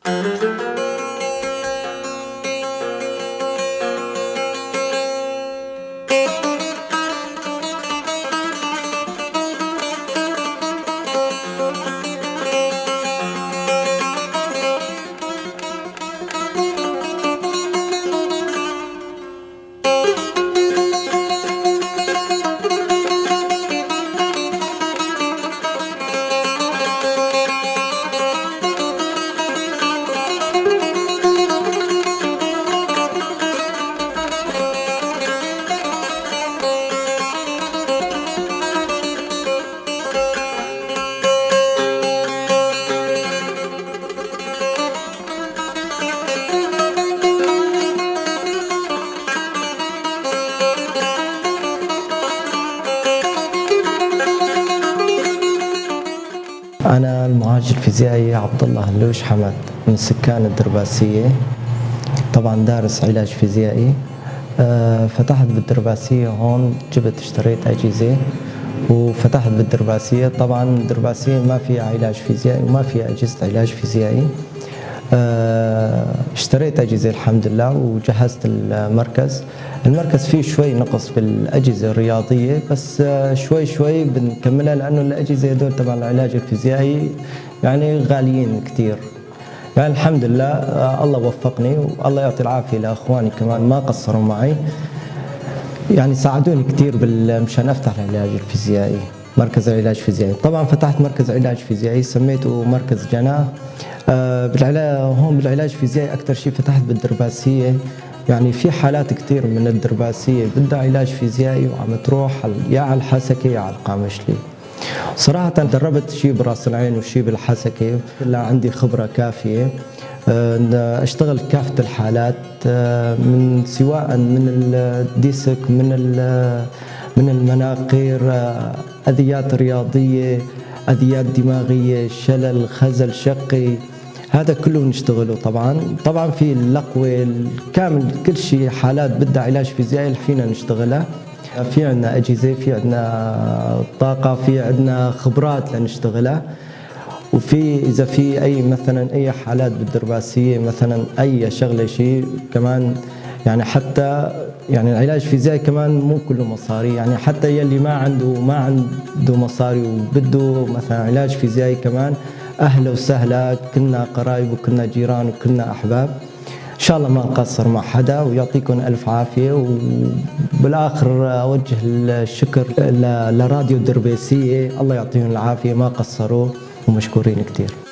أنا المعالج الفيزيائي عبد الله هلوش حمد من سكان الدرباسية، طبعا دارس علاج فيزيائي. فتحت بالدرباسية هون، جبت اشتريت أجهزة وفتحت بالدرباسية. طبعا الدرباسية ما فيها علاج فيزيائي وما فيها أجهزة علاج فيزيائي. اشتريت أجهزة الحمد لله وجهزت المركز. المركز فيه شوي نقص بالأجهزة الرياضية، بس شوي شوي بنكملها، لأنه الأجهزة هدول تبع العلاج الفيزيائي يعني غاليين كتير. يعني الحمد لله، الله وفقني والله يعطي العافية لأخواني كمان ما قصروا معي، يعني ساعدوني كتير مشان أفتح العلاج الفيزيائي، مركز العلاج الفيزيائي. طبعا فتحت مركز علاج فيزيائي سميته مركز جنى. هون بالعلاج الفيزيائي أكثر شيء فتحت بالدرباسية، يعني في حالات كتير من الدرباسية بدها علاج فيزيائي وعم تروح يا على الحسكة يا على القامشلي. صراحة دربت شيء براس العين وشيء بالحسكة، لا عندي خبرة كافية. أشتغل كافة الحالات، من سواء من الديسك، من المناقير، أذيات رياضية، أذيات دماغية، شلل، خزل شقي، هذا كله نشتغله. طبعا في اللقوة الكامل، كل شيء حالات بدها علاج فيزيائي فينا نشتغلها. في عندنا أجهزة، في عندنا طاقة، في عندنا خبرات لنشتغلها. وفي إذا في أي مثلا أي حالات بالدرباسية، مثلا أي شغلة شيء كمان، يعني حتى يعني العلاج الفيزيائي كمان مو كله مصاري، يعني حتى يلي ما عنده مصاري وبده مثلا علاج فيزيائي كمان أهلا وسهلا، كلنا قرايب وكلنا جيران وكلنا أحباب. إن شاء الله ما نقصر مع حدا، ويعطيكم ألف عافية. وبالآخر أوجه الشكر لراديو الدرباسية، الله يعطيهم العافية ما قصروا ومشكورين كتير.